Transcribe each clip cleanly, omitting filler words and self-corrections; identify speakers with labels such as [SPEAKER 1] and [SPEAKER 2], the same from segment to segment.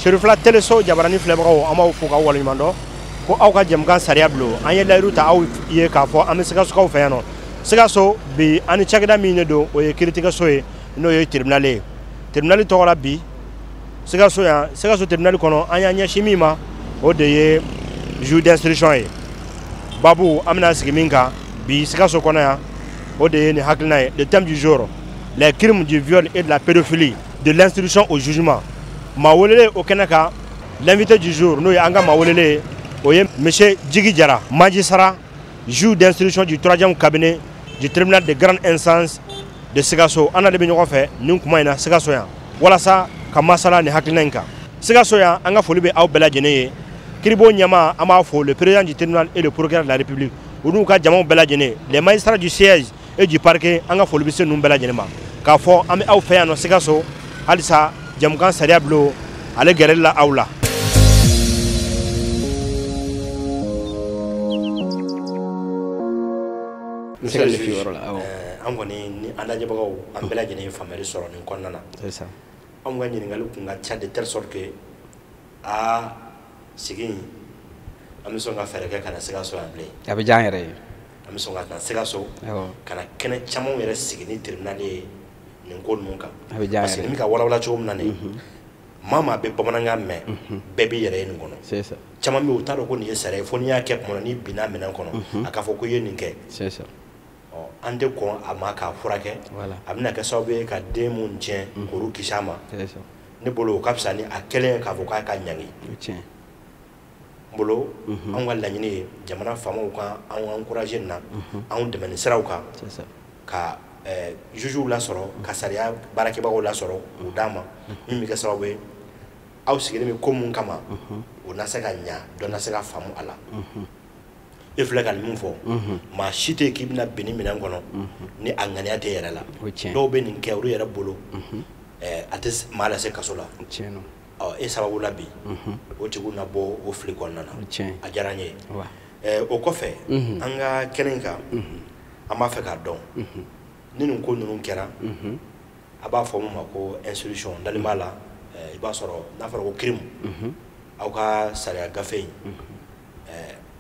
[SPEAKER 1] Serifila Teleso jabarani filɛbagaw, an b'aw fo k'aw waleɲuman dɔn ko aw ka jɛmukan sariya bulon, an ye layidu ta aw ye k'a fɔ an bɛ Sikasokaw fɛ yan nɔ. Sikaso bi, an ni cakɛda min de don, o ye kiiritigɛso ye, n'o ye tribunal ye. Tribunal tɔgɔ la bi Sikaso yan, Sikaso tribunal kɔnɔ, an y'an ɲɛsin min ma, o de ye juge d'instruction ye. Babu an bɛna sigi min kan bi Sikaso kɔnɔ yan, o de ye nin hakilina ye: le thème du jour, les crimes du viol et de la pédophilie, de l'instruction au jugement. Maa welelen o kɛnɛ kan, l'invité du jour, n'o ye an ka maa welelen ye, o ye monsieur Djigui Diarra, magistrat, juge d'instruction du 3e cabinet du tribunal de grande instance de Sikaso. An n'ale bɛ ɲɔgɔn fɛ nin kuma in na Sikaso yan, walasa ka masala nin hakilina in kan Sikaso yan. An ka foli bɛ aw bɛɛ lajɛlen ye. Kiiribo ɲɛmaa, an b'a fo, le président du tribunal et le procureur de la République, u n'u ka jamaw bɛɛ lajɛlen, les magistrats du siège et du parquet, an ka foli bɛ se ninnu bɛɛ lajɛlen ma, k'a fɔ an bɛ aw fɛ yan nɔ Sikaso halisa. Jɛmukan sariya bulon, ale gɛrɛli la aw la.
[SPEAKER 2] N se ka nin f'i yɔrɔ la, awɔ.
[SPEAKER 1] An kɔni ni an lajɛbagaw, an bɛɛ lajɛlen ye faamuyali sɔrɔ nin kɔnɔna na.
[SPEAKER 2] C'est ça.
[SPEAKER 1] Anw ka ɲininkali kun ka ca de telle sorte que aa, sigi in, an bɛ sɔn ka fɛɛrɛ kɛ ka na Sikaso yan bilen.
[SPEAKER 2] A bɛ diya an yɛrɛ ye.
[SPEAKER 1] An bɛ sɔn ka na Sikaso ka na kɛnɛ camanw yɛrɛ sigi ni tribunal ye nin ko ninnu kan.
[SPEAKER 2] A bɛ diya an
[SPEAKER 1] parce que
[SPEAKER 2] yɛrɛ
[SPEAKER 1] ni
[SPEAKER 2] ye.
[SPEAKER 1] bɛ ka walawala cogo min na nin, maa bɛ bamanankan mɛn, bɛɛ b'i yɛrɛ ye nin kɔnɔ.
[SPEAKER 2] C'est ça.
[SPEAKER 1] Caman bɛ yen, u t'a dɔn ko nin ye sariya ye, fo n'i y'a kɛ tuma min na, n'i binna minɛn kɔnɔ, a k'a fɔ ko i ye nin kɛ.
[SPEAKER 2] C'est ça.
[SPEAKER 1] Ɔ, an tɛ kɔn a ma k'a furakɛ.
[SPEAKER 2] Voilà.
[SPEAKER 1] A bɛna kɛ sababu ye ka den mun tiɲɛ, k'olu kisi a ma.
[SPEAKER 2] C'est ça.
[SPEAKER 1] Ne bolo, o ka fisa ni a kɛlen ye k'a fɔ k'a ka ɲangi.
[SPEAKER 2] O tiɲɛ.
[SPEAKER 1] N bolo, anw ka laɲini ye jamana faamaw ka anw encourager nin na, anw dɛmɛ ni siraw kan.
[SPEAKER 2] C'est ça.
[SPEAKER 1] Ka jugew lasɔrɔ, ka sariya baarakɛbagaw lasɔrɔ k'u d'a ma, min bɛ kɛ sababu ye aw sigilen bɛ ko mun kama, o na se ka ɲa, dɔ na se ka faamu a la. E filɛ ka nin min fɔ, maa si tɛ yen k'i bɛna bin nin minɛn kɔnɔ ni a ŋaniya tɛ yɛrɛ la.
[SPEAKER 2] O tiɲɛ.
[SPEAKER 1] Dɔw bɛ nin kɛ olu yɛrɛ bolo, a tɛ maa lase kaso la.
[SPEAKER 2] O tiɲɛ don.
[SPEAKER 1] Ɔ, e sababu la bi, o tigiw na bɔ o fili kɔnɔna na.
[SPEAKER 2] O tiɲɛ.
[SPEAKER 1] A diyara n ye.
[SPEAKER 2] Wa.
[SPEAKER 1] O kɔfɛ, an ka kɛnɛ in kan, an b'a fɛ k'a dɔn ni nin ko ninnu kɛra, a b'a fɔ mun ma ko instruction? N dalen b'a la, i b'a sɔrɔ n'a fɔra ko crime, aw ka sariya gafe in,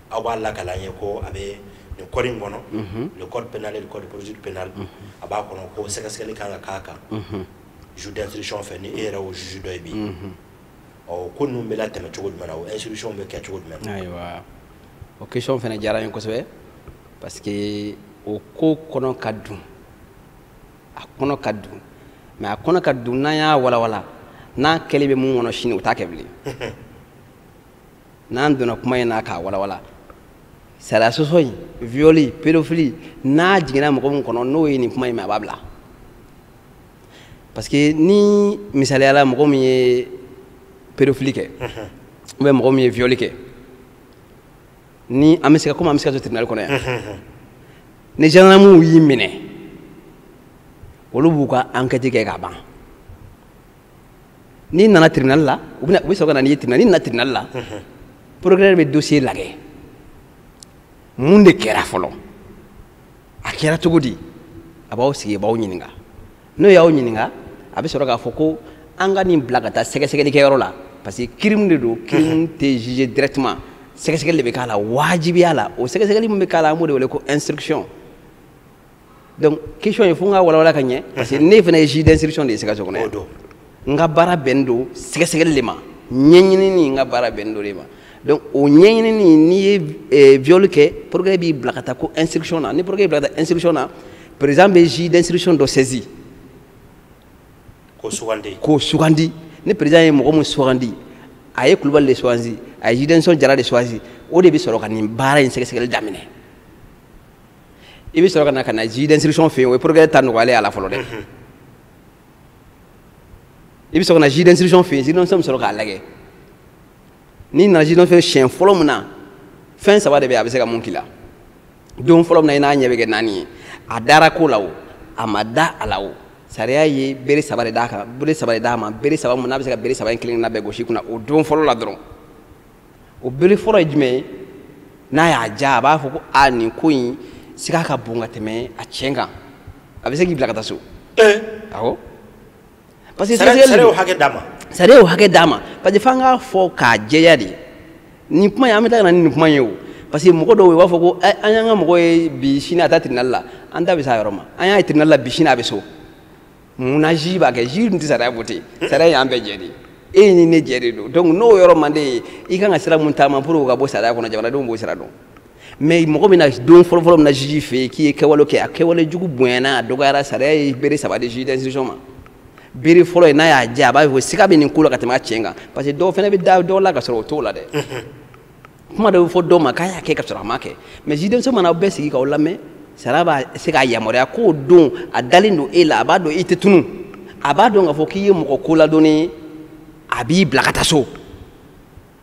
[SPEAKER 1] aw b'a lakale an ye ko a bɛ nin code in kɔnɔ, le code pénal et le code de procédure pénale, a b'a kɔnɔ ko sɛgɛsɛgɛli kan ka k'a kan juge d'instruction fɛ, ni e yɛrɛ y'o juge dɔ ye bi. Ɔ, ko ninnu bɛ latɛmɛ cogo jumɛn na, o instruction bɛ kɛ cogo jumɛn na?
[SPEAKER 2] Ayiwa, o question fana diyara n ye kosɛbɛ, parce que o ko kɔnɔ ka dun, a kɔnɔ ka dun, mais a kɔnɔ ka dun, n'an y'a walawala, n'a kɛlen bɛ mun kɔnɔ sini, o t'a kɛ bilen. N'an donna kuma in na k'a walawala, sariya sɔsɔ in, viol, pédophilie, n'a jiginna mɔgɔ min kɔnɔ, n'o ye nin kuma in mɛn, a b'a bila. Parce que ni misaliya la, mɔgɔ min ye pédophilie kɛ, ou bien mɔgɔ min ye viol kɛ, ni an bɛ se ka, komi an bɛ se ka to tribunal kɔnɔ yan, ni gendarmew y'i minɛ, olu b'u ka enquête kɛ ka ban. N'i nana tribunal la, u bɛna, u bɛ sɔrɔ ka na n'i ye tribunal. N'i nana tribunal la, procureur bɛ dossier lajɛ, mun de kɛra fɔlɔ, a kɛra cogo di, a b'aw sigi, a b'aw ɲininka. N'o y'aw ɲininka, a bɛ sɔrɔ k'a fɔ ko an ka nin bila ka taa sɛgɛsɛgɛlikɛyɔrɔ la, parce que crime de don, crime tɛ jugé directement, sɛgɛsɛgɛli de bɛ k'a la wajibiya la. O sɛgɛsɛgɛli min bɛ k'a la, an b'o de wele ko instruction. Donc question ye, fo n ka walawala ka ɲɛ, parce que ne fana ye juge d'instruction de ye Sikaso kɔnɔ yan.
[SPEAKER 1] O don.
[SPEAKER 2] N ka baara bɛnnen don sɛgɛsɛgɛli de ma, ɲɛɲinini, n ka baara bɛnnen don de ma. Donc o ɲɛɲinini, n'i ye viol kɛ, procureur b'i bila ka taa ko instruction na. Ni procureur b'i bila ka taa instruction na, président bɛ juge d'instruction dɔ saisi.
[SPEAKER 1] K'o sugandi.
[SPEAKER 2] K'o sugandi. Ni président ye mɔgɔ min sugandi, a ye Kulubali de sugandi, a ye juge d'instruction Jara de sugandi, o de bɛ sɔrɔ ka nin baara in sɛgɛsɛgɛli daminɛ. I bɛ sɔrɔ ka na ka na juge d'instruction fɛ yen, o ye procureur ta nɔgɔyalen a la fɔlɔ dɛ. I bɛ sɔrɔ ka na juge d'instruction fɛ yen, juge d'instruction bɛ sɔrɔ k'a lajɛ. N'i nana juge d'instruction siɲɛ fɔlɔ min na, fɛn saba de bɛ yen a bɛ se ka mun k'i la. Don fɔlɔ min na, i n'a ɲɛ bɛ kɛ naani ye, a dara ko la o, a ma da a la o, sariya ye bere saba de d'a kan, bere saba de d'a ma, bere saba mun n'a bɛ se ka bere saba in kelen kelenna bɛɛ gosi i kunna o don fɔlɔ la dɔrɔn. O bere fɔlɔ ye jumɛn ye? N'a y'a ja, a b'a fɔ ko a, nin ko in siga ka bon ka tɛmɛ a tiɲɛ kan, a bɛ se k'i bila ka taa so. Awɔ. Parce que
[SPEAKER 1] Sariya
[SPEAKER 2] sɛgɛsɛgɛli
[SPEAKER 1] sariya y'o
[SPEAKER 2] don.
[SPEAKER 1] hakɛ d'a ma.
[SPEAKER 2] Sariya y'o hakɛ d'a ma, parce que f'an k'a fɔ k'a jɛya de. Nin kuma in, an bɛ taa ka na ni nin kuma in ye o, parce que mɔgɔ dɔw u b'a fɔ ko an y'an ka mɔgɔ ye bi, sini a taa tribunal la. An da bɛ s'a yɔrɔ ma. An y'a ye tribunal la bi, sini a bɛ so. Munna juge b'a kɛ? Juge dun tɛ sariya voté. Sariya y'an bɛɛ jɛ de, e ni ne jɛ de don. Donc n'o yɔrɔ man d'e ye, i kan ka sira mun taama pour que o ka bɔ sariya kɔnɔ, jamanadenw b'o sira dɔn. Mais mɔgɔ min na don fɔlɔfɔlɔ min na juge fɛ yen k'i ye kɛwale kɛ, a kɛwale jugu bonyana, a dɔgɔyara, sariya ye bere 3 di juge d'instruction ma. Bere fɔlɔ ye, n'a y'a diya, a b'a fɔ siga bɛ nin ko la ka tɛmɛ a tiɲɛ kan, parce que dɔw fana bɛ da dɔw la ka sɔrɔ o t'o la dɛ. Kuma dɔ bɛ fɔ dɔw ma k'a y'a kɛ ka sɔrɔ a ma kɛ. Mais juge d'instruction mana aw bɛɛ sigi k'aw lamɛn, sariya b'a se k'a yamaruya k'o don a dalen don e la, a b'a dɔn i tɛ tunun, a b'a dɔn k'a fɔ k'i ye mɔgɔ koladɔnnen ye, a b'i bila ka taa so.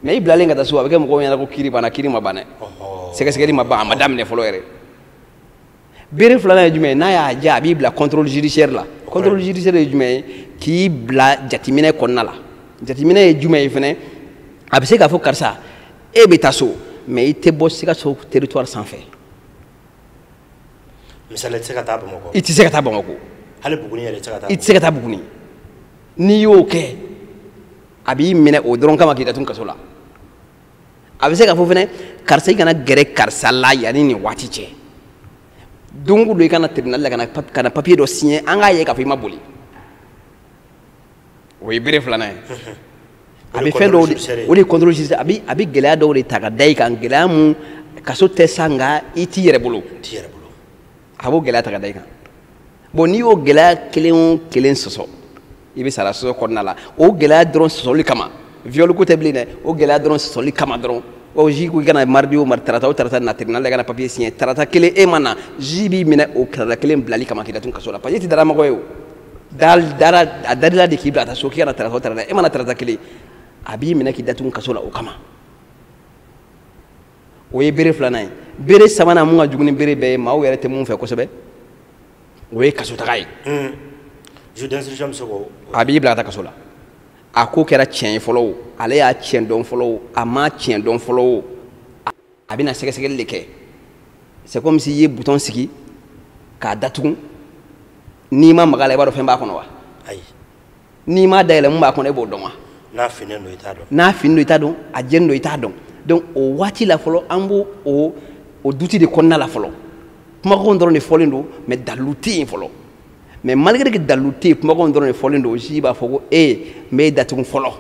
[SPEAKER 2] Mais i bilalen ka taa so, a bɛ kɛ mɔgɔw ɲɛna ko kiiri banna. Kiiri ma ban dɛ, sɛgɛsɛgɛli ma ban, a ma daminɛ fɔlɔ yɛrɛ. Bere filanan ye jumɛn ye? N'a y'a diya, a b'i bila contrôle judiciaire la. Contrôle judiciaire ye jumɛn ye? K'i bila jateminɛ kɔnɔna la. Jateminɛ ye jumɛn ye fɛnɛ? A bɛ se k'a fɔ karisa, e bɛ taa so, mais i tɛ bɔ Sikaso territoire sanfɛ.
[SPEAKER 1] Misali, i tɛ se ka taa Bamakɔ.
[SPEAKER 2] I tɛ se ka taa Bamakɔ.
[SPEAKER 1] Hali Buguni yɛrɛ, i tɛ se ka taa.
[SPEAKER 2] I tɛ se ka taa Buguni. N'i y'o kɛ, a b'i minɛ o dɔrɔn kama k'i datugu kaso la. A bɛ se k'a fɔ fɛnɛ karisa, i kana gɛrɛ karisa la yanni nin waati cɛ. Don o don i kana tribunal la ka na papier dɔ signer, an k'a ye k'a fɔ i ma boli. O ye bere filanan ye. A bɛ fɛn dɔw de, o de ye contrôle judiciaire. A bɛ gɛlɛya dɔw de ta ka da i kan, gɛlɛya mun kaso tɛ sa, nka i t'i yɛrɛ bolo.
[SPEAKER 1] T'i yɛrɛ bolo.
[SPEAKER 2] A b'o gɛlɛya ta ka da i kan. Bon, n'i y'o gɛlɛya kelen o kelen sɔsɔ, i bɛ sara sɔsɔ kɔnɔna la. O gɛlɛya dɔrɔn sɔsɔli kama, viol ko tɛ bilen dɛ, o gɛlɛya dɔrɔn sɔsɔli kama dɔrɔn, o juge ko i kana mardi o mardi, tarata o tarata na tribunal la, i kana papier signer. Tarata kelen e ma na, juge b'i minɛ o tarata kelen bilali kama k'i datugu kaso la, parce que e tɛ daramɔgɔ ye. O dara a darila de k'i bila ka taa so k'i kana tarata o tarata, e ma na tarata kelen, a b'i minɛ k'i datugu kaso la o kama. O ye bere filanan ye. Bere sabanan, mun ka jugu ni bere bɛɛ ye, maaw yɛrɛ tɛ mun fɛ kosɛbɛ, o ye kasotaga ye.
[SPEAKER 1] Juge d'instruction bɛ se k'o
[SPEAKER 2] A b'i bila ka taa kaso la. A ko kɛra tiɲɛ ye fɔlɔ o, ale y'a tiɲɛ dɔn fɔlɔ o, a ma tiɲɛ dɔn fɔlɔ o, a bɛna sɛgɛsɛgɛli de kɛ. C'est comme si i ye bouton sigi k'a datugu, n'i ma maga a la, i b'a dɔn fɛn b'a kɔnɔ wa?
[SPEAKER 1] Ayi.
[SPEAKER 2] N'i m'a dayɛlɛ, mun b'a kɔnɔ, e b'o dɔn wa?
[SPEAKER 1] N'a finnen don, i t'a dɔn.
[SPEAKER 2] N'a fini don, i t'a dɔn. A jɛni don, i t'a dɔn. Donc o waati la fɔlɔ, an b'o o doute de kɔnɔna la fɔlɔ. Kumakanw dɔrɔn de fɔlen don, mais dalilu tɛ yen fɔlɔ. Mais malgré que dalilu tɛ yen, kumakanw dɔrɔn de fɔlen don, juge b'a fɔ ko e, n b'e datugu fɔlɔ.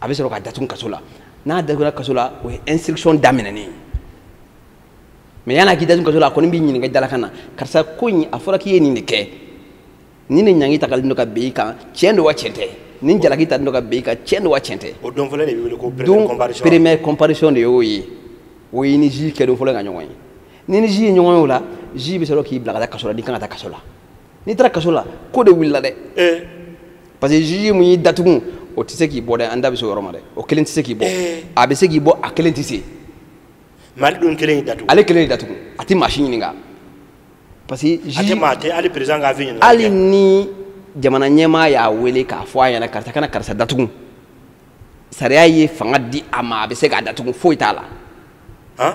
[SPEAKER 2] A bɛ sɔrɔ ka datugu kaso la. N'a datugura kaso la, o ye instruction daminɛnen ye. Mais yan'a k'i datugu kaso la, a kɔni b'i ɲininka dalakan na: karisa, ko in, a fɔra k'i ye nin de kɛ, nin de ɲangi tagalen don ka bin i kan, tiɲɛ don wa tiɲɛ tɛ? Nin jalaki talen don ka bin i kan, tiɲɛ don wa tiɲɛ tɛ?
[SPEAKER 1] O don fɔlɔ de bɛ wele ko première
[SPEAKER 2] Donc
[SPEAKER 1] comparution.
[SPEAKER 2] Première comparution de y'o ye. O ye ni juge kɛ don fɔlɔ ka ɲɔgɔn ye. Ni juge ye ɲɔgɔn ye o la, juge bɛ sɔrɔ k'i bila ka taa kaso la. N'i kan ka taa kaso la, n'i taara kaso la, ko de wulila dɛ. Parce que juge mun y'i datugu, o tɛ se k'i bɔ dɛ. An da bɛ se o yɔrɔ ma dɛ. O kelen tɛ se k'i bɔ. A bɛ se k'i bɔ, a kelen tɛ se.
[SPEAKER 1] Mais ale dun kelen y'i datugu.
[SPEAKER 2] Ale kelen de datugu, a tɛ maa si ɲininka, parce que
[SPEAKER 1] A tɛ
[SPEAKER 2] juge
[SPEAKER 1] maa tɛ hali président ka avis ɲininka.
[SPEAKER 2] Hali ni jamana ɲɛmaa y'a wele k'a fɔ a ɲɛna karisa kana karisa datugu, sariya ye fanga di a ma, a bɛ se k'a datugu, foyi t'a la.
[SPEAKER 1] Han.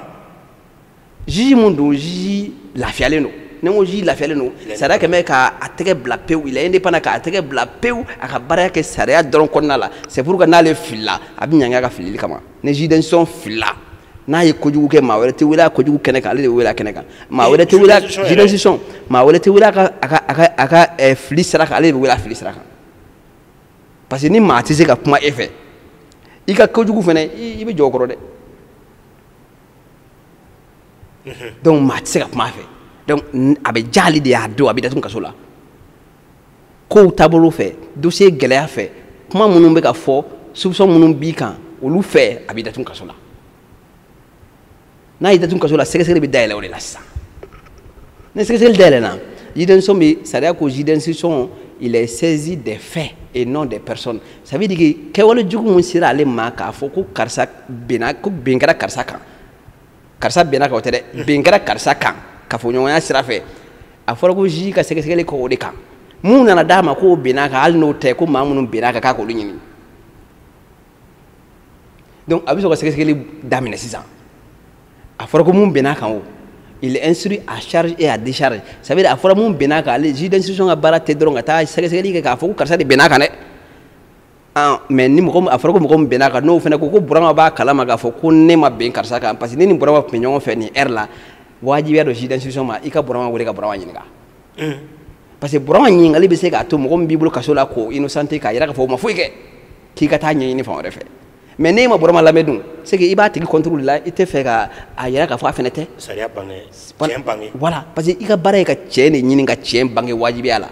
[SPEAKER 2] Juge mun don, juge lafiyalen don. Ni n ko juge lafiyalen don, sariya kɛmɛ bɛ k'a tɛgɛ bila pewu, il est indépendant, k'a tɛgɛ bila pewu, a ka baara kɛ sariya dɔrɔn kɔnɔna la. C'est pour que n'ale filila, a bɛ ɲangi a ka filili kama. Ni juge d'instruction filila, n'a ye kojugu kɛ, maa wɛrɛ tɛ wele a kojugu kɛnɛ kan, ale de bɛ wele a kɛnɛ kan. Maa wɛrɛ tɛ wele a
[SPEAKER 1] juge
[SPEAKER 2] juge d'instruction, maa wɛrɛ tɛ wele a ka fili sira kan, ale de bɛ wele a fili sira kan. Parce que ni maa tɛ se ka kuma e fɛ i ka kojugu fɛnɛ, i bɛ jɔ o kɔrɔ dɛ. Donc maa tɛ se ka kuma a fɛ. Donc a bɛ diya ale de y'a don a bɛ datugu kaso la. Kow taabolo fɛ, dossier gɛlɛya fɛ, kuma minnu bɛ ka fɔ, soupçon minnu b'i kan, olu fɛ, a bɛ datugu kaso la. N'a y'i datugu kaso la, sɛgɛsɛgɛli bɛ dayɛlɛ o de la sisan. Ni sɛgɛsɛgɛli dayɛlɛna, juge d'instruction bɛ, sariya ko juge d'instruction, il est saisi des faits et non des personnes. Ça veut dire que kɛwale jugu mun sera ale ma k'a fɔ ko karisa benna, ko ben kɛra karisa kan, karisa benna kan, o tɛ dɛ, ben kɛra karisa kan kafoɲɔgɔnya sira fɛ, a fɔra ko juge ka sɛgɛsɛgɛli kɛ o de kan. Mun nana d'a ma k'o benna kan, hali n'o tɛ, ko maa minnu benna kan, k'a k'olu ɲini. Donc a bɛ sɔrɔ ka sɛgɛsɛgɛli daminɛ sisan. A fɔra ko mun benna kan o, il est instruit à charge et à décharge. Ça veut dire a fɔra mun benna kan, ale juge d'instruction ka baara tɛ dɔrɔn ka taa sɛgɛsɛgɛli kɛ k'a fɔ ko karisa de benna kan dɛ. Mais ni mɔgɔ a fɔra ko mɔgɔ min bɛnna kan, n'o fana ko ko Burama b'a kalama k'a fɔ ko ne ma bɛn karisa kan, parce que ne ni Burama tun bɛ ɲɔgɔn fɛ nin heure la, wajibiya don juge d'instruction ma i ka Burama wele ka Burama ɲininka. Parce que Burama ɲininkali bɛ se k'a to mɔgɔ min b'i bolo kaso la k'o innocenté, k'a yira k'a fɔ o ma foyi kɛ, k'i ka taa ɲɛɲini fan wɛrɛ fɛ. Mais n'e ma Burama lamɛn dun, c'est que i b'a tigi contrôle la, i tɛ fɛ ka a yira k'a fɔ a fana tɛ.
[SPEAKER 1] Sariya bange, tiɲɛ bange.
[SPEAKER 2] Voilà, parce que i ka baara ye ka tiɲɛ de ɲini, ka tiɲɛ bange wajibiya la.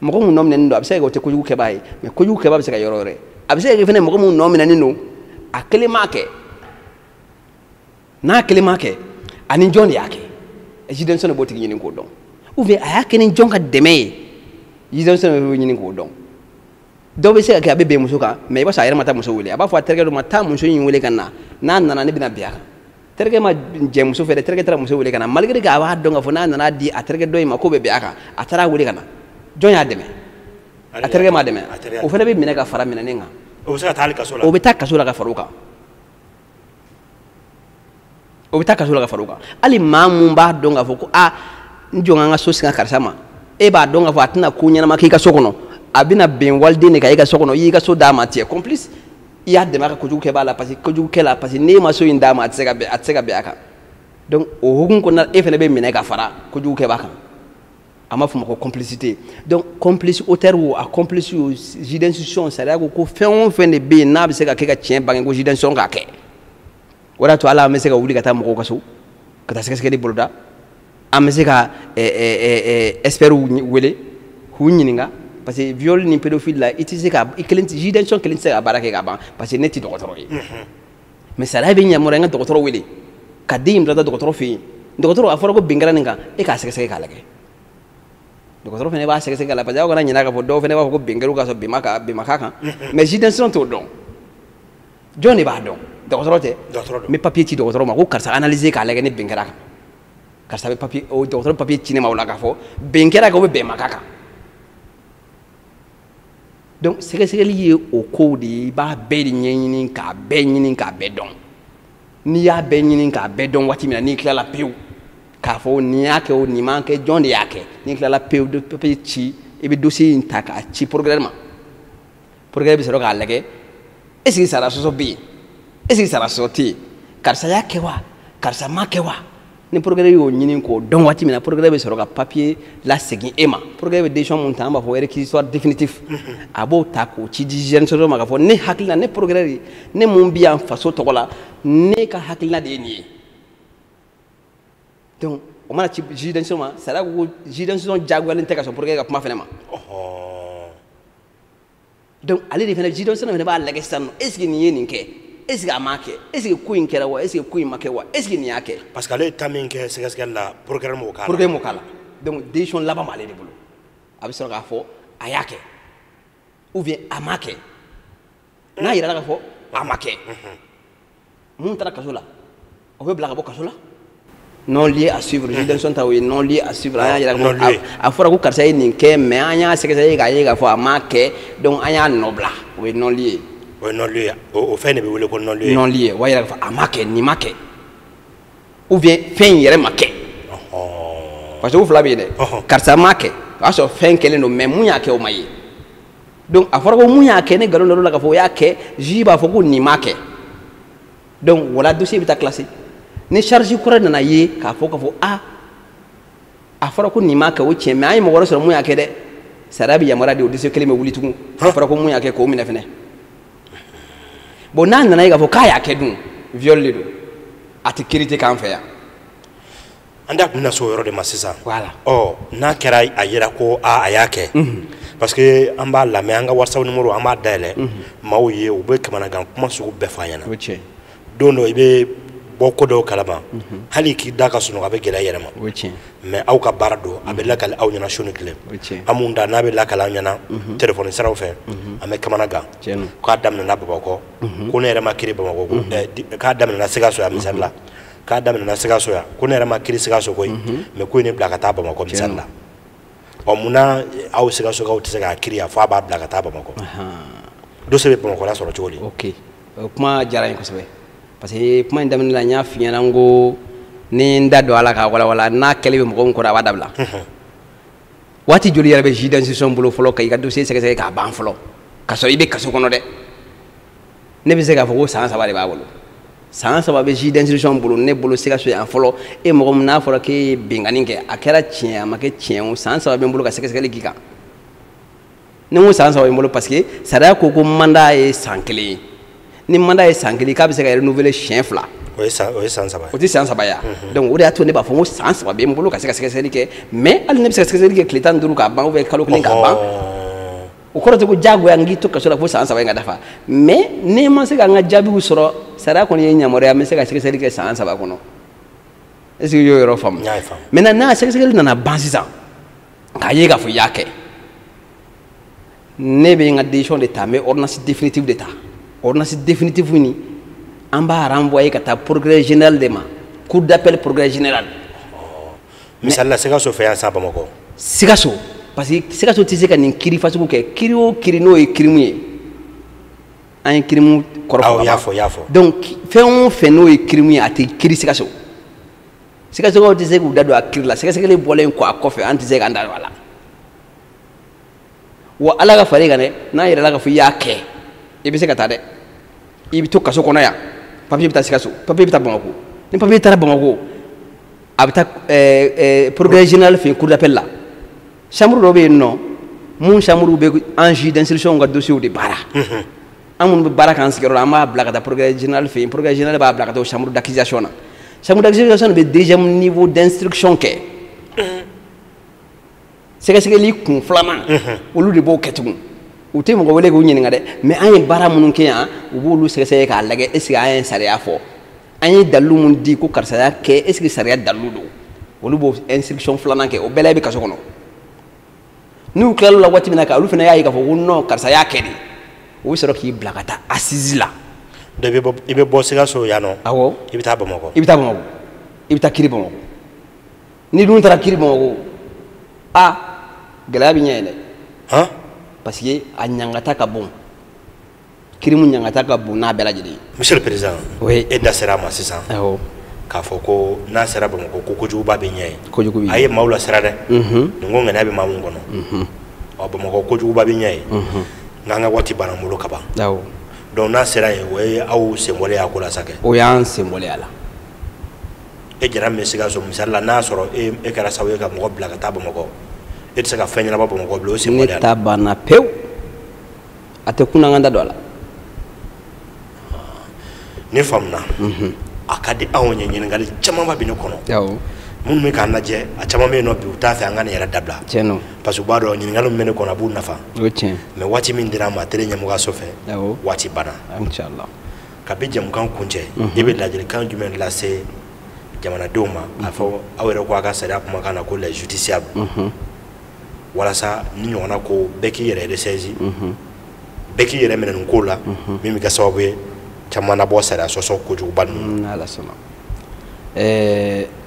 [SPEAKER 2] Mɔgɔ mun nɔ minɛnen don, a bɛ se ka kɛ o tɛ kojugu kɛbaa ye, mais kojugu kɛbaa bɛ se ka yɔrɔ wɛrɛ. A bɛ se ka kɛ fɛnɛ mɔgɔ mun nɔ minɛnen don, a kelen m'a kɛ. N'a kelen m'a kɛ, ani jɔn de y'a kɛ? Juge d'instruction de b'o tigi ɲini k'o dɔn. Ou bien a y'a kɛ ni jɔn ka dɛmɛ ye? Juge d'instruction de b'o ɲini k'o dɔn. Dɔw bɛ se ka kɛ a bɛ bɛn muso kan, mais i b'a sɔrɔ a yɛrɛ ma taa muso wele. A b'a fɔ a terikɛ dɔ ma, taa muso in wele ka na, n'a nana ne bɛna bin a kan. Terikɛ ma jɛ muso fɛ dɛ, terikɛ taara muso wele ka na, malgré que a b'a dɔn k'a fɔ n'a nana di a terikɛ dɔ in ma k'o bɛ bɛn a kan, a taara wele ka na. Jɔn y'a dɛmɛ? A terikɛ m'a dɛmɛ. O fana bɛ minɛ ka fara minɛnen kan.
[SPEAKER 1] O bɛ se ka taa hali kaso la.
[SPEAKER 2] O bɛ taa kaso la ka fara o kan. O bɛ taa kaso la ka fara o kan. Hali maa mun b'a dɔn k'a fɔ ko aa n jɔ n ka so singa karisa ma, e b'a dɔn k'a fɔ a tɛna ko ɲɛnama k'i ka so kɔnɔ, a bɛna bɛn waliden de kan e ka so kɔnɔ, i y'i ka so d'a ma, tu es complice, i y'a dɛmɛ a ka kojugu kɛ b'a la, parce que kojugu kɛ la, parce que n'e ma so in d'a ma, a tɛ se ka bɛn, a tɛ se ka bɛn a kan. Donc o hukumu kɔnɔna, e fana bɛ minɛ ka fara kojugu kɛ b'a kan. A ma fɔ ma ko complicité. Donc complice auteur o a complice o, juge d'instruction, sariya ko ko fɛn o fɛn de bɛ yen n'a bɛ se ka kɛ ka tiɲɛ bange, ko juge d'instruction k'a kɛ. O de y'a to hali an bɛ se ka wuli ka taa mɔgɔw ka so ka taa sɛgɛsɛgɛli boloda, an bɛ se ka experts wele k'u ɲininka, parce que viol ni pédophile la, i tɛ se ka i kelen, juge d'instruction kelen tɛ se ka baara kɛ ka ban, parce que ne tɛ dɔgɔtɔrɔ ye. Mais sariya bɛ yamaruya n ka dɔgɔtɔrɔ wele ka den in bila dɔgɔtɔrɔ fɛ yen. Dɔgɔtɔrɔ, a fɔra ko bin kɛra nin kan, e k'a sɛgɛsɛgɛ k'a lajɛ. Dɔgɔtɔrɔ fana b'a sɛgɛsɛgɛ k'a lajɛ, parce que aw kana ɲinɛ k'a fɔ dɔw fana b'a fɔ ko bin kɛra ka sɔrɔ bin ma k'a kan. Mais juge d'instruction t'o dɔn. Jɔn de b'a dɔn? Dɔgɔtɔrɔ tɛ.
[SPEAKER 1] Dɔgɔtɔrɔ don.
[SPEAKER 2] N bɛ papier ci dɔgɔtɔrɔ ma ko karisa analyser k'a lajɛ ni bin kɛra a kan. Karisa bɛ papier, o dɔgɔtɔrɔ papier ci ne ma o la k'a fɔ bin kɛra kan ou bien bɛn ma k'a kan. Donc sɛgɛsɛgɛli ye o kow de ye, i b'a bɛɛ de ɲɛɲini k'a bɛɛ ɲini k'a bɛɛ dɔn. N'i y'a bɛɛ ɲini k'a bɛɛ dɔn waati min na, n'i tilala pewu k'a fɔ nin y'a kɛ o nin m'a kɛ, jɔn de y'a kɛ, n'i tilala pewu papier ci, i bɛ dossier in ta k'a ci procureur ma. Procureur bɛ sɔrɔ k'a lajɛ, est ce que sariya sɔsɔ bɛ yen, est ce que sariya sɔsɔ tɛ yen, karisa y'a kɛ wa, karisa ma kɛ wa. Ni procureur y'o ɲini k'o dɔn waati min na, procureur bɛ sɔrɔ ka papier lasegin e ma. Procureur bɛ décision mun ta, an b'a fɔ réquisitoire définitif, a b'o ta k'o ci di juge d'instruction ma k'a fɔ ne hakilina, ne procureur ye, ne mun bɛ yan faso tɔgɔ la, ne ka hakilina de ye nin ye. Donc o mana ci juge d'instruction ma, sariya ko ko juge d'instruction diyagoyalen tɛ ka sɔn procureur ka kuma fɛnɛ ma. Donc ale de fɛnɛ, juge d'instruction fɛnɛ b'a lajɛ sisan nɔ, est ce que nin ye nin kɛ, est ce que a m'a kɛ, est ce que ko in kɛra wa, est ce que ko in ma kɛ wa, est ce que nin y'a kɛ.
[SPEAKER 1] Parce que ale ye ta min kɛ sɛgɛsɛgɛli la, procureur m'o k'a la.
[SPEAKER 2] Procureur m'o k'a la. Donc décision laban b'ale de bolo. A bɛ sɔrɔ k'a fɔ a y'a kɛ ou bien a m'a kɛ. N'a yirala k'a fɔ a ma kɛ, mun taara kaso la, o bɛ bila ka bɔ kaso la. Non lieu à suivre, juge d'instruction ta o ye non lieu à suivre. An y'a yira k'a fɔ a fɔra ko karisa ye nin kɛ, mais an y'a sɛgɛsɛgɛ k'a ye k'a fɔ a m'a kɛ, donc an y'a nɔ bila, o ye non lieu.
[SPEAKER 1] O ye non lieu, o fɛn de bɛ wele ko non lieu.
[SPEAKER 2] Non lieu, o b'a yira k'a fɔ a ma kɛ, nin ma kɛ, ou bien fɛn in yɛrɛ ma kɛ. Parce que o fila bɛ yen dɛ. Karisa m'a kɛ, o y'a sɔrɔ fɛn kɛlen don, mais mun y'a kɛ o ma ye. Donc a fɔra ko mun y'a kɛ, ne nkalon dar'o la k'a fɔ o y'a kɛ, juge b'a fɔ ko nin m'a kɛ. Donc voilà, dossier bɛ taa classé. Ni charge kura nana ye k'a fɔ a a fɔra ko nin m'a kɛ, o tiɲɛ, mais an ye mɔgɔ wɛrɛ sɔrɔ mun y'a kɛ dɛ. Sariya bɛ yamaruya di, o dossier kelen bɛ wuli tugun. A fɔra ko mun y'a kɛ k'o minɛ fɛnɛ. Bon, n'a nana ye k'a fɔ k'a y'a kɛ dun, viol de don, a tɛ kiiri k'an fɛ yan.
[SPEAKER 1] An da tun bɛna se o yɔrɔ de ma sisan.
[SPEAKER 2] Voilà.
[SPEAKER 1] Ɔ n'a kɛra a yira ko a y'a kɛ. Parce que an b'a lamɛn, an ka WhatsApp numéro an b'a dayɛlɛ. Maaw ye u bɛ kamanagan kuma sugu bɛɛ fɔ an ɲɛna.
[SPEAKER 2] O tiɲɛ.
[SPEAKER 1] Don dɔ i bɛ bɔ ko dɔw kalama, hali k'i da ka sunɔgɔ a bɛ gɛlɛya i yɛrɛ ma.
[SPEAKER 2] O tiɲɛ.
[SPEAKER 1] Mais aw ka baara don, a bɛ lakali aw ɲɛna su ni tile.
[SPEAKER 2] O tiɲɛ.
[SPEAKER 1] An mun da n'a bɛ lakali aw ɲɛna téléphone siraw fɛ, an bɛ kamanagan.
[SPEAKER 2] Tiɲɛ don.
[SPEAKER 1] K'a daminɛna Bamakɔ, ko ne yɛrɛ ma kiiri Bamakɔ ko k'a daminɛna Sikaso yan misali la. K'a daminɛna Sikaso yan, ko ne yɛrɛ ma kiiri Sikaso koyi, mais ko in ne bila ka taa Bamakɔ misali la. Ɔ munna aw Sikasokaw tɛ se k'a kiiri yan fo a b'a bila ka taa Bamakɔ? Dossier bɛ Bamakɔ la sɔrɔ cogo di?
[SPEAKER 2] Ok, o kuma diyara n ye kosɛbɛ. Parce que kuma in daminɛ la, n y'a f'i ɲɛna n ko ni n da don a la k'a walawala, n'a kɛlen bɛ mɔgɔ min kɔrɔ, a b'a dabila. Waati joli yɛrɛ bɛ juge d'instruction bolo fɔlɔ ka i ka dossier sɛgɛsɛgɛ k'a ban fɔlɔ? K'a sɔrɔ i bɛ kaso kɔnɔ dɛ. Ne bɛ se k'a fɔ ko san 3 de b'a bolo. San 3 bɛ juge d'instruction bolo, ne bolo Sikaso yan fɔlɔ. E mɔgɔ min n'a fɔra k'e ye binkanni kɛ, a kɛra tiɲɛ a ma kɛ tiɲɛ o, san 3 bɛ n bolo ka sɛgɛsɛgɛli k'i kan. Ni n ko san 3 bɛ n bolo parce que sariya ko ko mandat ye san 1 ye. Ni mandat ye san 1 k'a bɛ se ka renouveler siɲɛ 2.
[SPEAKER 1] O ye san 3 ye.
[SPEAKER 2] O tɛ san 3 ye. Donc o de y'a to ne b'a fɔ ko san 3 bɛ n bolo ka se ka sɛgɛsɛgɛli kɛ, mais hali ne bɛ se ka sɛgɛsɛgɛli kɛ tile 15 k'a ban ou bien kalo 1 k'a ban. O kɔrɔ tɛ ko diyagoya n k'i to kaso la fo san 3 in ka dafa. Mais ni ma se ka n ka jaabiw sɔrɔ, sariya kɔni ye yamaruya n bɛ se ka sɛgɛsɛgɛli kɛ san 3 kɔnɔ. Est ce que i y'o yɔrɔ faamu?
[SPEAKER 1] N y'a faamu.
[SPEAKER 2] Maintenant n'a sɛgɛsɛgɛli nana ban sisan, k'a ye k'a fɔ i y'a kɛ, ne bɛ n ka décision de ta, n bɛ ordonnance définitive de ta. Ordonnance définitive nin, an b'a renvoyer ka taa procureur général de ma, cour d'appel procureur général.
[SPEAKER 1] Misali la Sikaso fɛ yan sa Bamakɔ.
[SPEAKER 2] Sikaso, parce que Sikaso tɛ se ka nin kiiri fasugu kɛ. Kiiri o kiiri n'o ye crime ye, an ye crime kɔrɔ fɔ.
[SPEAKER 1] Awɔ, i y'a fɔ.
[SPEAKER 2] Donc fɛn o fɛn n'o ye crime ye, a tɛ kiiri Sikaso. Sikasokaw tɛ se k'u da don a kiiri la. Sɛgɛsɛgɛli bɔlen kɔ a kɔfɛ, an tɛ se k'an da don a la. Wa Ala ka far'i kan dɛ, n'a yɛrɛ la k'a fɔ i y'a kɛ, i bɛ se ka taa dɛ. I bɛ to kaso kɔnɔ yan, papier bɛ taa Sikaso, papier bɛ taa Bamakɔ. Ni papier taara Bamakɔ, a bɛ taa procureur général fɛ yen cour d'appel la. Chambre dɔ bɛ yen nɔ, mun chambre bɛ an juge d'instruction ka dossier de baara. An minnu bɛ baara k'an sigiyɔrɔ la, an b'a bila ka taa procureur général fɛ yen. Procureur général b'a bila ka taa o chambre d'accusation na. Chambre d'accusation bɛ deuxième niveau d'instruction kɛ. Sɛgɛsɛgɛli kun filanan, olu de b'o kɛ tugun. U tɛ mɔgɔ wele k'u ɲininka dɛ, mais an ye baara minnu kɛ yan, u b'olu sɛgɛsɛgɛ k'a lajɛ est ce que an ye sariya fɔ, an ye dalilu mun di ko karisa y'a kɛ, est ce que sariya dalilu don. Olu b'o instruction filanan kɛ, o bɛɛ la i bɛ kaso kɔnɔ. N'u tilal'o la waati min na, olu fana y'a ye k'a fɔ ko non, karisa y'a kɛ de, u bɛ sɔrɔ k'i bila ka taa assise la.
[SPEAKER 1] Donc i bɛ bɔ Sikaso yan nɔ.
[SPEAKER 2] Awɔ.
[SPEAKER 1] I bɛ taa Bamakɔ.
[SPEAKER 2] I bɛ taa Bamakɔ. I bɛ taa kiiri Bamakɔ. N'i dun taara kiiri Bamakɔ, a gɛlɛya bɛ ɲɛ yen dɛ.
[SPEAKER 1] Han?
[SPEAKER 2] Parce que a ɲangata ka bon. Crime ɲangata ka bon n'a bɛɛ lajɛlen ye.
[SPEAKER 1] Monsieur le président.
[SPEAKER 2] Oui.
[SPEAKER 1] E da sera a ma sisan.
[SPEAKER 2] Awɔ.
[SPEAKER 1] K'a fɔ ko n'a sera Bamakɔ ko kojuguba bɛ ɲɛ yen.
[SPEAKER 2] Kojugu bɛ ɲɛ.
[SPEAKER 1] A ye maaw lasira dɛ. Nin ko ŋaniya bɛ maa mun kɔnɔ. Ɔ Bamakɔ kojuguba bɛ ɲɛ yen. N'an ka waati banna n bolo ka ban.
[SPEAKER 2] Awɔ.
[SPEAKER 1] Donc n'a sera yen, o ye aw senbɔlen y'a ko la sa kɛ.
[SPEAKER 2] O y'an senbɔlen a la.
[SPEAKER 1] E jara min bɛ Sikaso, misali la n'a sɔrɔ e kɛra sababu ye ka mɔgɔ bila ka taa Bamakɔ, e tɛ se ka fɛn ɲɛnabɔ Bamakɔ bilen, o senbɔlen a la.
[SPEAKER 2] Ne ta banna pewu. A tɛ kun an ka da don a la.
[SPEAKER 1] Ne faamuna. A ka di anw ye, ɲininkali camanba bɛ ne kɔnɔ.
[SPEAKER 2] Awɔ.
[SPEAKER 1] Minnu bɛ k'an lajɛ, a caman bɛ yen nɔ bi, u t'a fɛ an ka nin yɛrɛ dabila.
[SPEAKER 2] Tiɲɛ don.
[SPEAKER 1] Parce que u b'a dɔn ɲininkali min bɛ ne kɔnɔ, a b'u nafa.
[SPEAKER 2] O ye tiɲɛ.
[SPEAKER 1] Mais waati min dira an ma télé ɲɛmɔgɔyaso fɛ,
[SPEAKER 2] Awɔ.
[SPEAKER 1] waati banna.
[SPEAKER 2] Inchallah.
[SPEAKER 1] Kabi jɛmukan kuncɛ, i bɛ ladilikan jumɛn lase jamanadenw ma? A fɔ aw yɛrɛ ko a ka sariya kumakan na ko les justiciables. Walasa ni ɲɔgɔnna ko bɛɛ k'i yɛrɛ ressaisi. Bɛɛ k'i yɛrɛ minɛ nin ko la, min bɛ kɛ sababu ye caman na bɔ sariya sɔsɔ kojuguba ninnu.
[SPEAKER 2] N'Ala sɔnna.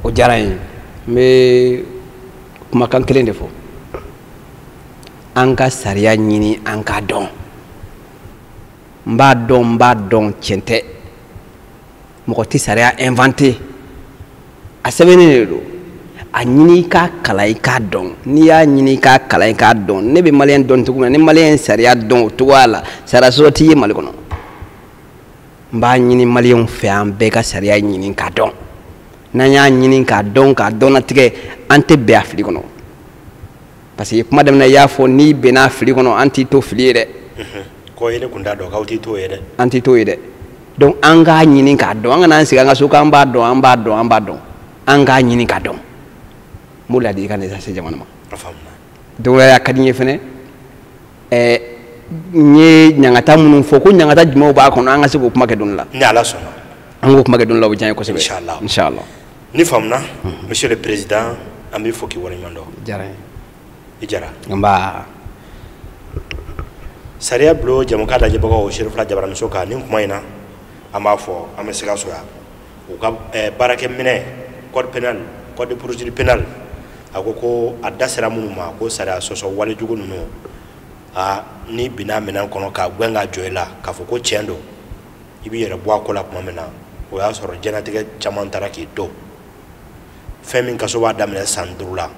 [SPEAKER 2] O diyara n ye. N bɛ kumakan kelen de fɔ. An ka sariya ɲini, an k'a dɔn. N b'a dɔn, n b'a dɔn, tiɲɛ tɛ. Mɔgɔ tɛ sariya inventé. A sɛbɛnnen de don. A ɲini i k'a kalan, i k'a dɔn. N'i y'a ɲini i k'a kalan, i k'a dɔn. Ne bɛ maliyɛn dɔn cogo min na, ni maliyɛn ye sariya dɔn o cogoya la, sariya sɔsɔ t'i ye Mali kɔnɔ. N b'a ɲini maliyɛnw fɛ, an bɛɛ ka sariya ɲini k'a dɔn. N'an y'a ɲini k'a dɔn, k'a dɔnnatigɛ, an tɛ bɛn a fili kɔnɔ. Parce que kuma daminɛ i y'a fɔ, n'i bɛnna a fili kɔnɔ, an t'i to fili ye dɛ.
[SPEAKER 1] Kɔ ye ne kun t'a dɔn k'aw t'i to ye dɛ.
[SPEAKER 2] An t'i to ye dɛ. Donc an k'a ɲini k'a dɔn, an kana an sigi an ka so k'an b'a dɔn, an b'a dɔn, an b'a dɔn. An k'a ɲini k'a dɔn. N b'o ladilikan de lase jamana ma.
[SPEAKER 1] A faamuna.
[SPEAKER 2] Donc a ka di n ye fɛnɛ, n ye ɲangata minnu fɔ, ko ɲangata jumɛnw b'a kɔnɔ, an ka se k'o kuma kɛ don dɔ la.
[SPEAKER 1] Ni Ala sɔnna.
[SPEAKER 2] An k'o kuma kɛ don dɔ la, o bɛ diya n ye kosɛbɛ.
[SPEAKER 1] Inchallah.
[SPEAKER 2] Inchallah.
[SPEAKER 1] Ni faamuna, monsieur le président, an b'i fo k'i waleɲuman dɔn.
[SPEAKER 2] Diyara n ye.
[SPEAKER 1] I jara.
[SPEAKER 2] Nba.
[SPEAKER 1] Sariya bulon jɛmukan lajɛbagaw Serifula Jabaraninso kan nin kuma in na, an b'a fɔ an bɛ Sikaso yan. U ka baarakɛminɛ code pénal, code de procédure pénale, a ko ko a da sera minnu ma ko sariya sɔsɔ walejugu ninnu, n'i binna minɛn kɔnɔ k'a gɛn ka jɔ i la k'a fɔ ko tiɲɛ don, i b'i yɛrɛ bɔ a ko la tuma min na, o y'a sɔrɔ diɲɛlatigɛ caman taara k'i to. Fɛn min kaso b'a daminɛ san 5 la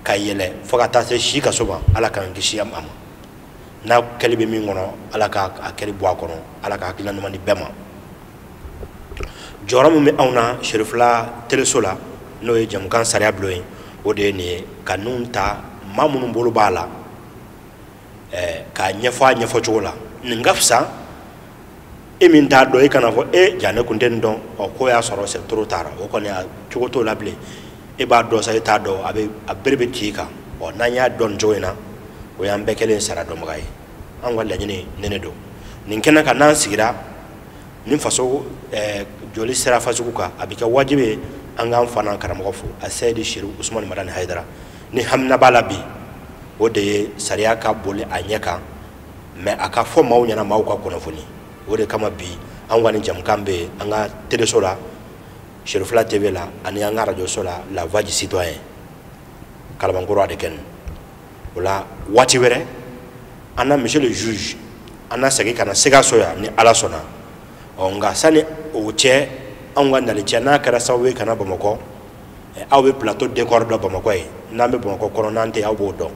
[SPEAKER 1] ka yɛlɛ fo ka taa se si kaso ma, Ala k'an kisi a ma. N'a kɛli bɛ min kɔnɔ, Ala ka a kɛli bɔ a kɔnɔ. Ala ka hakilina ɲuman di bɛɛ ma. Jɔyɔrɔ min bɛ anw na Serifila teleso la, n'o ye jamukan sariya bulon ye, o de ye nin ye, ka ninnu ta, maa minnu bolo b'a la, k'a ɲɛfɔ a ɲɛfɔcogo la. Nin ka fisa e min t'a dɔn, e kana fɔ e ja ne kun tɛ nin dɔn. Ɔ, ko y'a sɔrɔ c'est trop tard, o kɔni a cogo t'o la bilen. E b'a dɔn sa, e t'a dɔn, a bɛ a bere bɛ ci i kan. Ɔ, n'an y'a dɔn nin cogo in na, o y'an bɛɛ kɛlen sara dɔnbaga ye. Anw ka laɲini ne de don nin kɛnɛ kan. N'an sigira ni faso joli sira fasugu kan, a bɛ kɛ wajibi ye an k'an fa n'an karamɔgɔ fo, a Seyidi Serifu Usumani Madani Hayidara. Ni hamina b'a la bi, o de ye sariya ka boli a ɲɛ kan, mais a ka fɔ maaw ɲɛna, maaw ka kunnafoni. O de kama bi an ka nin jamukan bɛ yen an ka teleso la, Serifila TV la, ani an ka arajoso la, La Voix du Citoyen, Kalabankɔrɔ de kɛ nin o la. Waati wɛrɛ, an na monsieur le juge, an na segin ka na Sikaso yan ni Ala sɔnna. Ɔ, nka sani o cɛ, anw ka nali cɛ, n'a kɛra sababu ye ka na Bamakɔ, aw bɛ plateau décor dɔ Bamakɔ ye. N'an bɛ Bamakɔ kɔnɔ, n'an tɛ, aw b'o dɔn.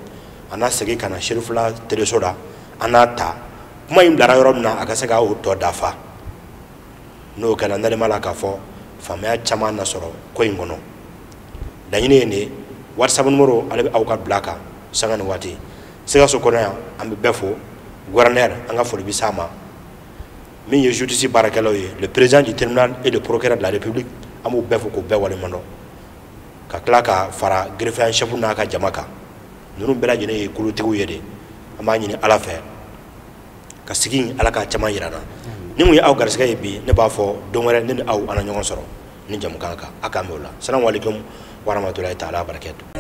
[SPEAKER 1] An na segin ka na Serifila teleso la, an n'a ta kuma in bilara yɔrɔ min na, a ka se k'o tɔ dafa. N'o kɛra, n dalen b'a la k'a fɔ faamuya caman na sɔrɔ ko in kɔnɔ. Laɲini ye nin ye. WhatsApp numéro, ale bɛ aw ka bila kan sanga ni waati. Sikaso kɔnɔ yan, an bɛ bɛɛ fo. Gouverneur, an ka foli bɛ s'a ma. Min ye justice baarakɛlaw ye, le président du tribunal et le procureur de la République, an b'u bɛɛ fo k'u bɛɛ waleɲuman dɔn, ka tila ka fara greffier en chef n'a ka jama kan. Ninnu bɛɛ lajɛlen ye kolontigiw ye de. An b'a ɲini Ala fɛ ka sigi, Ala ka caman yira na. Ni mun ye aw garisɛgɛ ye bi, ne b'a fɔ don wɛrɛ, ne ni aw an na ɲɔgɔn sɔrɔ ni jamukan kan. A k'an bɛn o la. Salamu aleykum warahmatulahi taala barakatu.